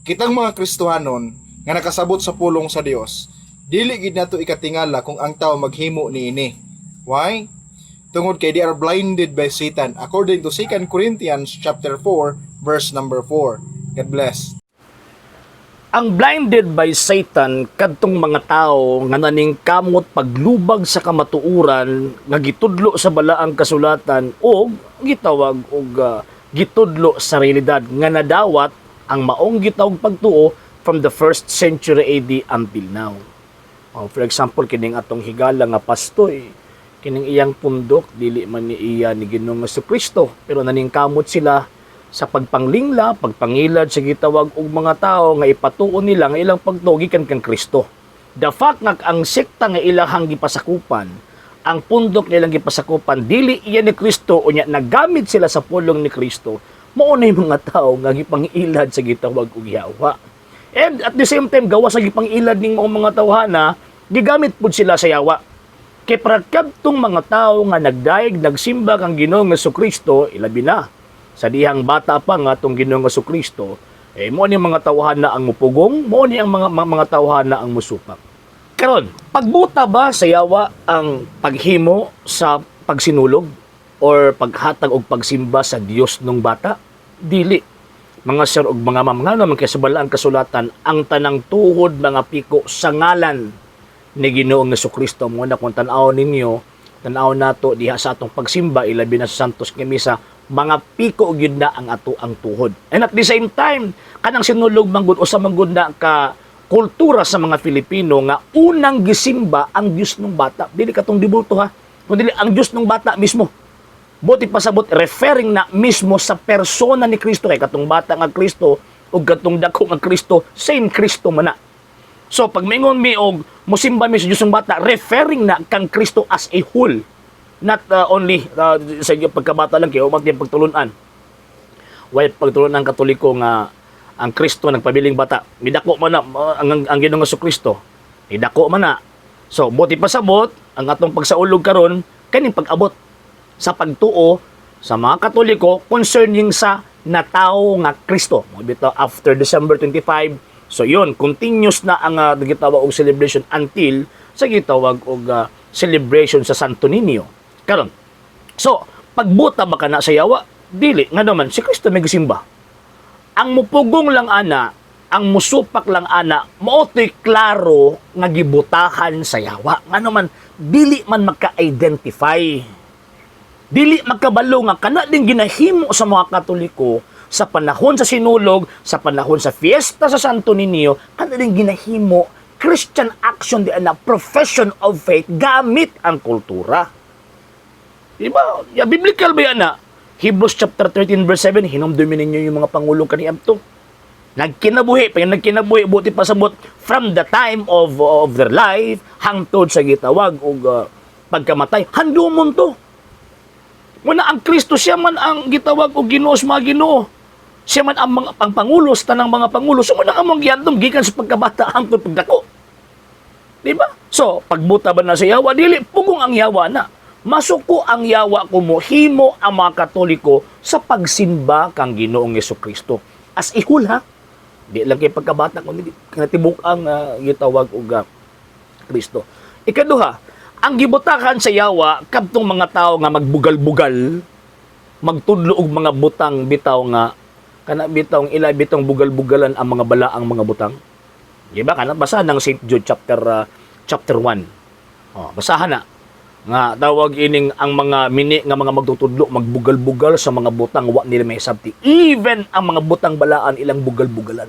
Kitang mga Kristohanon nga nakasabot sa pulong sa Dios, dili gid nato ikatingala kung ang tao maghimo niini. Why? Tungod kay they are blinded by Satan, according to 2 Corinthians chapter 4 verse number 4. God bless. Ang blinded by Satan kadtong mga tao nga naningkamot paglubag sa kamatuoran nga gitudlo sa balaang kasulatan o gitawag og gitudlo sa realidad nga nadawat ang maong gitawag pagtuo from the first century AD until now. Oh, for example, kining atong higala nga pastoy, kining iyang pundok dili man ni iya ni Ginoong Kristo, pero naningkamot sila sa pagpanglingla, pagpangilad sa gitawag og mga tao nga ipatuon nila nga ilang pagtuo gikan kang Kristo. The fact nga ang sekta nga ilahang gipasakupan, ang pundok nilang gipasakupan dili iya ni Kristo, unya nagamit sila sa pulong ni Kristo, mao na yung mga tao nga gipangilad sa gitawag og yawa. And at the same time, gawa sa gipangilad ning mga tawhana, gigamit pud sila sa yawa. Kay para kadtong mga tao nga nagdayeg, nagsimba kang Ginoong Kristo, ilabi na sa dihang bata pa nga atong Ginoong Kristo, eh mo ni mga tawhana ang mupugong, mo ni ang mga tawhana ang musupak. Karon, pagbuta ba sa yawa ang paghimo sa pagsinulog or paghatag og pagsimba sa Dios nung bata? Dili. Mga sir ug mga ma'am, nga naman kay sa balaang kasulatan ang tanang tuhod mga piko sa ngalan ni Ginoong Kristo. Mo na kung tan-aw ninyo, tan-aw nato diha sa atong pagsimba, ilabi na sa Santos nga Misa, mga piko gyud na ang ato ang tuhod. And at the same time, kanang sinulog manggod usa manggod na ka kultura sa mga Filipino nga unang gisimba ang Diyos ng bata. Dili katong dibulto ha, kundi ang Diyos ng bata mismo. Buot pasabot, referring na mismo sa persona ni Kristo, kay katong bata nga Kristo ug katong dako nga Kristo, same Kristo man na. So pag mingon mi og musimba mi sa Diyos ng bata, referring na kang Kristo as a whole. Not only sa inyo pagkabata lang kay umat yung pagtulunan. Way pagtulunan Katoliko nga ang Kristo nagpabiling bata. Midako man na ang Ginoong Kristo. Midako man na. So buot pasabot, ang atong pagsaulog karon kaning pag-abot sa pagtuo sa mga Katoliko concerning sa natawo nga Kristo. Mo bitaw after December 25. So yun, continuous na ang gitawag og celebration until sa gitawag og celebration sa Santo Niño. Karon. So, pagbuta ba kana sa yawa? Dili, nga naman si Kristo may gisimba. Ang mupugong lang ana, ang musupak lang ana, mao to'y klaro nga gibutahan sa yawa. Nga naman dili man maka-identify. Dili makabalo nga kana din ginahimo sa mga Katoliko sa panahon sa Sinulog, sa panahon sa fiesta sa Santo Niño, kana din ginahimo Christian action di ana, profession of faith gamit ang kultura. Diba? Ya, biblical ba yan na? Hebrews chapter 13 verse 7, "Hinumdumin ninyo yung mga pangulo kaniadto. Nagkinabuhi, pag nagkinabuhi, buot pasabot, from the time of their life, hangtod sa gitawag og pagkamatay, handumon to." Muna ang Kristo, siya man ang gitawag og Ginoo sa mga Ginoo. Siya man ang mga ang pangulo sa tanang mga pangulo. So muna ang among gihandom gikan sa pagkabata hangtod pagdako. Di ba? So, pagbuta ba na sa yawa? Dili, pugong ang yawa na. Masuko ang yawa kung mohimo ang mga Katoliko sa pagsimba kang Ginoong Kristo. As ihul ha. Di lang kay pagkabata, kundi kinatibuk ang gitawag og Kristo. Ikaduha, ang gibutakan sa yawa kadtong mga tao nga magbugal-bugal, magtudlo og mga butang bitaw nga kana bitaw ila bitong bugal-bugalan ang mga balaang mga butang. Di ba? Kana basa ng St. Jude chapter 1. Oh, basahan na nga tawag ining ang mga mini nga mga magtutudlo, magbugal-bugal sa mga butang wa nila may sabti. Even ang mga butang balaan ilang bugal-bugalan.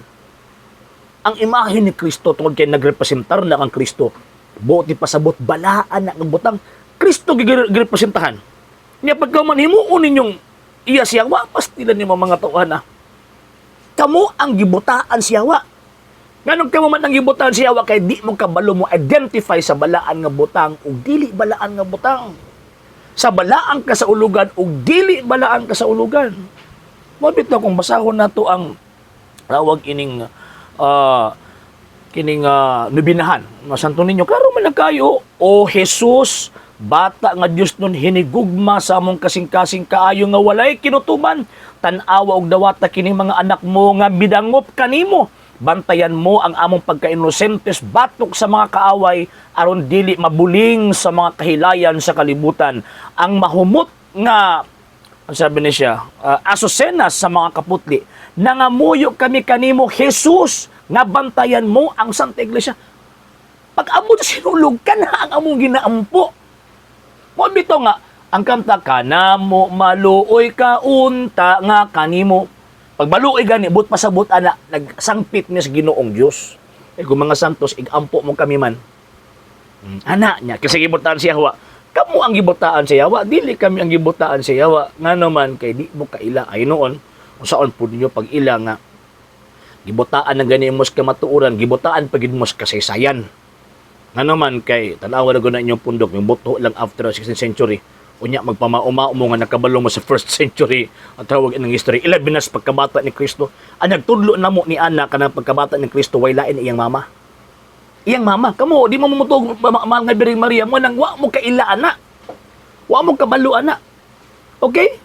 Ang imahe ni Kristo, tungod kay nagrepresentar na kang Kristo, buot pasabot balaan na ang butang Kristo girepresentahan. Nya pagka man himuon ninyong iya siya, wa pastilan nimo mga tawhana. Kamo ang gibutaan siya wa. Nganong kamo man ang gibutaan siya wa? Kay di mo kabalo mo identify sa balaan nga butang ug dili balaan nga butang. Sa balaang kasaulugan ug dili balaan kasaulugan. Mo bitaw kung basahon nato ang tawag ining kining nobinahan nga Santo Niño, klaro man na kayo. "O Jesus, bata nga Dios nun hinigugma sa among kasing-kasing kaayo nga walay kinutuban, tan-awa og dawata kining mga anak mo nga bidangop kanimo. Bantayan mo ang among pagkainosentes batok sa mga kaaway aron dili mabuling sa mga kahilayan sa kalibutan. Ang mahumot nga, ang sabi niya siya, asusenas sa mga kaputli, nangamuyo kami kanimo, Jesus, nga bantayan mo ang Santa Iglesia. Pag amo sa sinulog ka na ang among ginaampo. Mo bitaw nga ang kanta kanamo maluoy ka unta nga kanimo. Pag maluoy gani but pasabot ana nagsangpit ni sa Ginoong Dios. Eh kung mga santos igampo mo kami man. Ana niya kasi gibutaan siya yawa. Kamo ang gibutaan sa yawa, dili kami ang gibutaan sa yawa. Ngano man kay di mo kaila ay noon unsaon pud ninyo pag ila nga gibutaan ng gani mo sa kamatuoran, gibutaan pagid mo sa kasaysayan. Ngano man kay tan-awa na gud na inyong pundok, yung buto lang after 16th century. Unya magpamauma mo nga nakabalo mo sa first century ang tawag ng history. Ilabi na sa pagkabata ni Kristo. Ang nagtudlo na mo ni Ana kanang pagkabata ni Kristo way lain iyang mama. Iyang mama, kamo di mo mamutog mahal nga Birheng Maria mo nang wa mo kaila ana. Wa mo kabalo ana. Okay?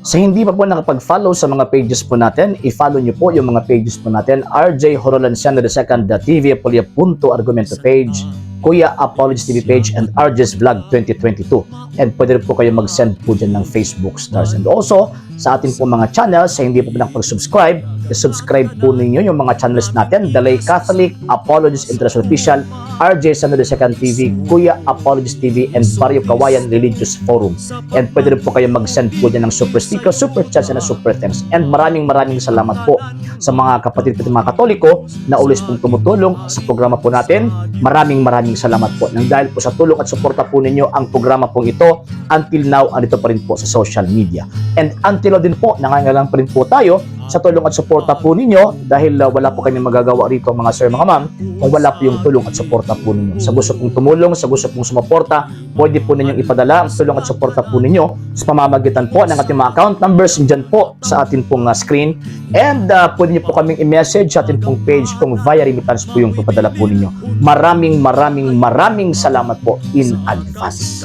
Sa hindi pa po nakapag-follow sa mga pages po natin, i-follow niyo po yung mga pages po natin. RJ Horolanciano II, The TV Apolia Punto Argumento page, Kuya Apologies TV page, and RJ's Vlog 2022. And pwede rin po kayo mag-send po dyan ng Facebook stars. And also, sa atin po mga channels, sa hindi po nakapag-subscribe, i-subscribe po ninyo yung mga channels natin. The Lay Catholic, Apologies International Official, RJ Sano II TV, Kuya Apologies TV, and Barrio Kawayan Religious Forum. And pwede rin po kayo mag-send po dyan ng super sticker, super chats, and super thanks. And maraming maraming salamat po sa mga kapatid po mga Katoliko na always pong tumutulong sa programa po natin. Maraming maraming salamat po. Nang dahil po sa tulong at suporta po ninyo ang programa pong ito, until now, andito pa rin po sa social media. And until now din po, nangangailangan pa rin po tayo sa tulong at suporta po ninyo dahil wala po kami magagawa rito, mga sir, mga ma'am, kung wala po yung tulong at suporta po ninyo. Sa gusto pong tumulong, sa gusto pong sumuporta, pwede po ninyong ipadala ang tulong at suporta po ninyo sa pamamagitan po ng ating mga account numbers dyan po sa atin pong screen. And pwede niyo po kaming i-message sa atin pong page kung via remittance po yung papadala po ninyo. Maraming maraming maraming salamat po in advance.